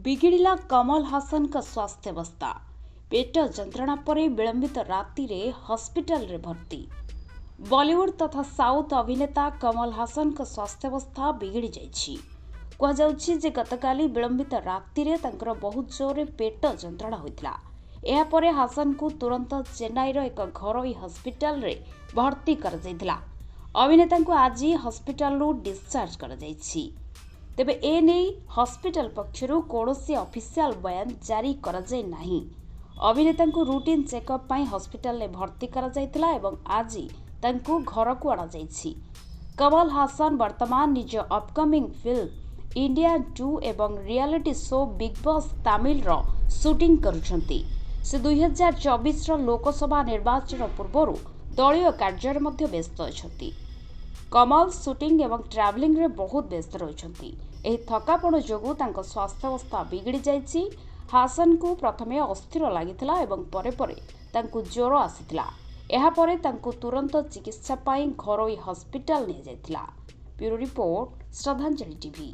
ବିଗିଡ଼ିଲା କମଲ ହାସନଙ୍କ ସ୍ୱାସ୍ଥ୍ୟାବସ୍ଥା। ପେଟ ଯନ୍ତ୍ରଣା ପରେ ବିଳମ୍ବିତ ରାତିରେ ହସ୍ପିଟାଲରେ ଭର୍ତ୍ତି। ବଲିଉଡ୍ ତଥା ସାଉଥ୍ ଅଭିନେତା କମଲ ହାସନଙ୍କ ସ୍ୱାସ୍ଥ୍ୟାବସ୍ଥା ବିଗିଡ଼ି ଯାଇଛି। କୁହାଯାଉଛି ଯେ ଗତକାଲି ବିଳମ୍ବିତ ରାତିରେ ତାଙ୍କର ବହୁତ ଜୋରରେ ପେଟ ଯନ୍ତ୍ରଣା ହୋଇଥିଲା। ଏହାପରେ ହାସନଙ୍କୁ ତୁରନ୍ତ ଚେନ୍ନାଇର ଏକ ଘରୋଇ ହସ୍ପିଟାଲରେ ଭର୍ତ୍ତି କରାଯାଇଥିଲା। ଅଭିନେତାଙ୍କୁ ଆଜି ହସ୍ପିଟାଲରୁ ଡିସଚାର୍ଜ କରାଯାଇଛି। ତେବେ ଏ ନେଇ ହସ୍ପିଟାଲ ପକ୍ଷରୁ କୌଣସି ଅଫିସିଆଲ ବୟାନ ଜାରି କରାଯାଇ ନାହିଁ। ଅଭିନେତାଙ୍କୁ ରୁଟିନ୍ ଚେକଅପ୍ ପାଇଁ ହସ୍ପିଟାଲରେ ଭର୍ତ୍ତି କରାଯାଇଥିଲା ଏବଂ ଆଜି ତାଙ୍କୁ ଘରକୁ ଅଣାଯାଇଛି। କମଲ ହାସନ ବର୍ତ୍ତମାନ ନିଜ ଅପକମିଂ ଫିଲ୍ମ ଇଣ୍ଡିଆନ୍ 2 ଏବଂ ରିଆଲିଟି ଶୋ ବିଗ୍ ବସ୍ ତାମିଲର ସୁଟିଂ କରୁଛନ୍ତି। ସେ 2024ର ଲୋକସଭା ନିର୍ବାଚନ ପୂର୍ବରୁ ଦଳୀୟ କାର୍ଯ୍ୟରେ ମଧ୍ୟ ବ୍ୟସ୍ତ ଅଛନ୍ତି। କମଲ ସୁଟିଂ ଏବଂ ଟ୍ରାଭେଲିଂରେ ବହୁତ ବ୍ୟସ୍ତ ରହିଛନ୍ତି। ଏହି ଥକାପଣ ଯୋଗୁଁ ତାଙ୍କ ସ୍ୱାସ୍ଥ୍ୟାବସ୍ଥା ବିଗିଡ଼ି ଯାଇଛି। ହାସନଙ୍କୁ ପ୍ରଥମେ ଅସ୍ଥିର ଲାଗିଥିଲା ଏବଂ ପରେ ପରେ ତାଙ୍କୁ ଜ୍ୱର ଆସିଥିଲା। ଏହାପରେ ତାଙ୍କୁ ତୁରନ୍ତ ଚିକିତ୍ସା ପାଇଁ ଘରୋଇ ହସ୍ପିଟାଲ ନିଆଯାଇଥିଲା। ବ୍ୟୁରୋ ରିପୋର୍ଟ, ଶ୍ରଦ୍ଧାଞ୍ଜଳି ଟିଭି।